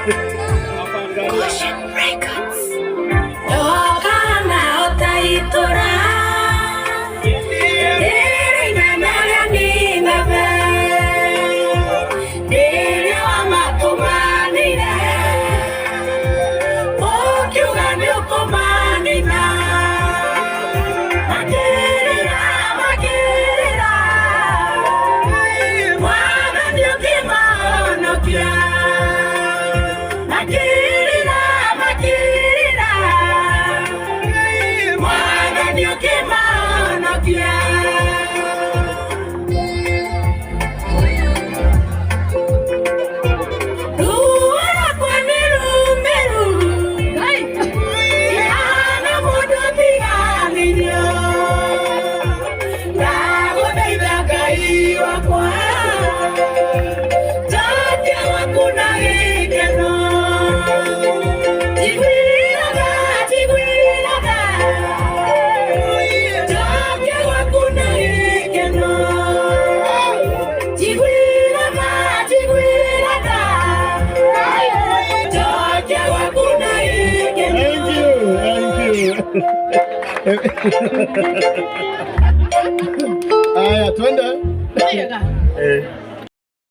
Ocean Records. Ndokana ũtaitũra Rĩrĩ rĩa Nineve, rĩrĩa wamatũmanĩire, ũkiuga nĩ ũkũmanina. Makĩrĩra, makĩrĩra, Mwathani ũkĩmahonokia. Makĩrĩra, makĩrĩra, Mwathani ũkĩmahonokia. Ruo rwakwa nĩ rũmĩru, ndihana mũndũ ũtiganĩirio. Ndagũthaitha Ngai wakwa, njokia gwaku na gĩkeno. Njiguĩra, njiguĩra, njokia gwaku na gĩkeno. Njiguĩra, njiguĩra, njokia gwaku na gĩkeno. Thank you, thank you. Haya, twende. Eh.